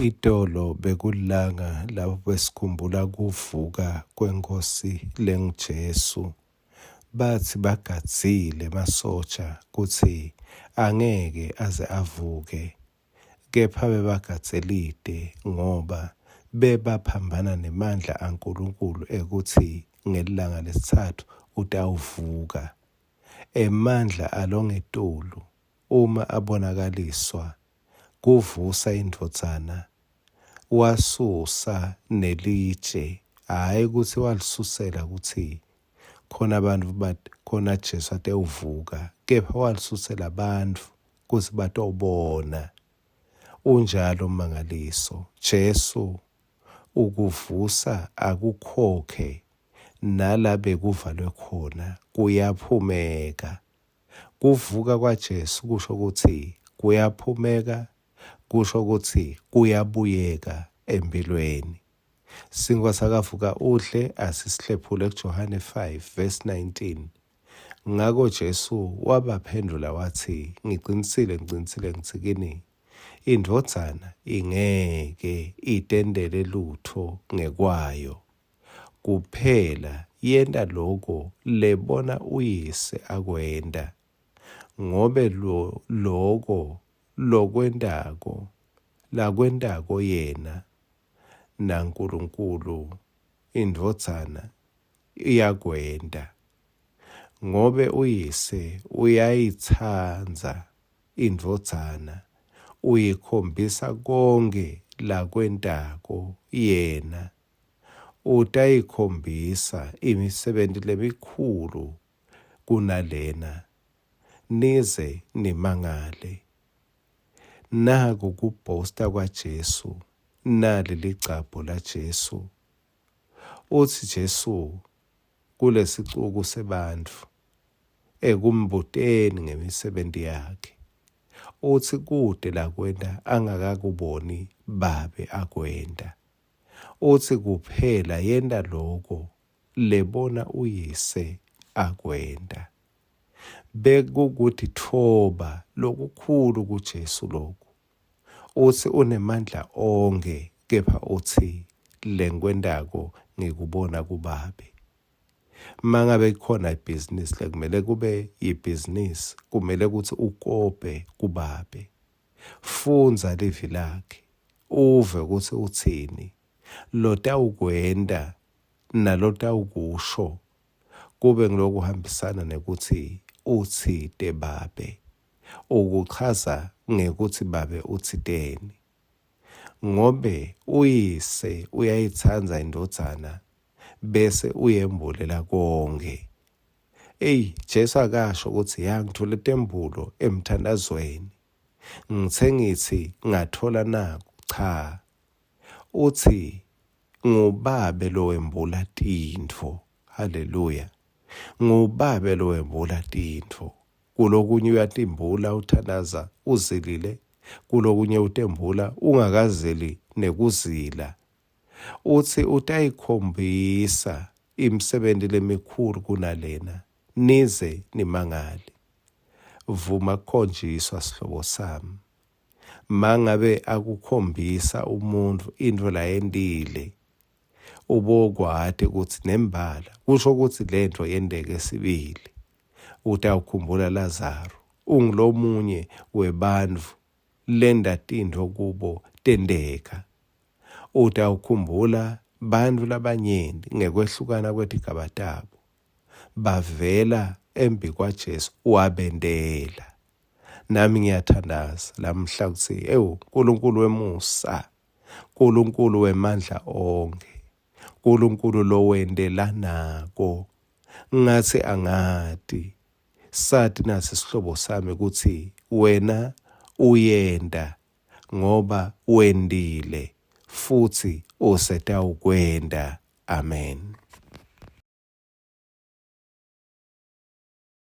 Itolo bekulilanga lapho besikhumbula kuvuka kweNkhosi lenguJesu. Batsi bagadzile emasotja kutsi angeke aze avuke, kepha bebagadze lite ngoba bebaphambana nemandla aNkulunkulu ekutsi ngelilanga lesitsatfu utawuvuka. Emandla alongetulu uma abonakaliswa kuvusa indvodzana wasusa nelitje hhayi kutsi walisusela kutsi khona bantfu bat khona Jesu atewuvuka kepha walisusela bantfu kutsi batobona unjalo ummangaliso Jesu ukuvusa akukhokhe nala bekuvalwe khona kuyaphumeka Kuvuka kwaJesu kusho kutsi kuyaphumeka, kusho kutsi kuyabuyeka emphilweni. Sinkwa sakavuka udle asisihlephule kuJohane 5 verse 19. Ngako Jesu wabaphendvula watsi, Ngicinisile, ngicinisile ngitsi kini, iNdvodzana ingeke itentele lutfo ngekwayo, Kuphela yenta loko lebona uyise akwenta, ngobe lo, loko lokwentako lakwentako yena naNkulunkulu iNdvodzana iyakwenta. Ngobe uyise uyayitsandza iNdvodzana, uyikhombisa konkhe lakwentako yena Utayikhombisa imisebenti lemikhulu kunalena, nize nimangale. Naku kubhosta kwaJesu, nali ligcabho laJesu. Utsi Jesu kulesicuku sebantfu ekumbuteni ngemisebenti yakhe, utsi kute lakwenta angakakuboni Babe akwenta. Utsi kuphela yenta loko lebona uyise akwenta. Bekukutitfoba lokukhulu kuJesu loku. Utsi unemandla onkhe kepha utsi lengikwentako ngikubona kuBabe. Mangabe kukhona ibhizinisi lekumele kube yibhizinisi kumele kutsi ukope kuBabe. Fundza livi lakhe uve kutsi utsini lotawukwenta nalotawukusho kube ngulokuhambisana nekutsi utsite babe. Ukuchaza ngekutsi babe utsiteni. Ngobe uyise uyayitsandza indvodzana bese uyembulela konkhe. Eyi, Jesu akasho kutsi ya ngithole tembulo emthandazweni. Ngitse ngitsi ngathola naku. Cha. Utsi ngubabe lowembula tintfo. Haleluya. Ngubabe lowembula tintfo. Kulokunye uyatimbula uthandaza uzilile, kulokunye utembula ungakazili nekuzila. Utsi utayikhombisa imisebenti lemikhulu kunalena, nize nimangale. Vuma kukhonjiswa sihlobo sami. Mangabe akukhombisa umuntfu intfo layentile, ubokwati kutsi nembala kusho kutsi lentfo yenteke sibili. Utawukhumbula Lazaro, ungulomunye webantfu lenda tintfo kubo tenteka. Utawukhumbula bantfu labanyenti ngekwehlukana kwetigaba tabo. Bavela embikwaJesu wabentela. Nami ngiyathandaza lamhla kutsi ewu Nkulunkulu wemusa, Nkulunkulu wemandla onkhe, Nkulunkulu lowentelanako, ngatsi angati sati nasi sihlobo sami kutsi wena uyenta ngoba wentile futsi usetawukwenta. Amen.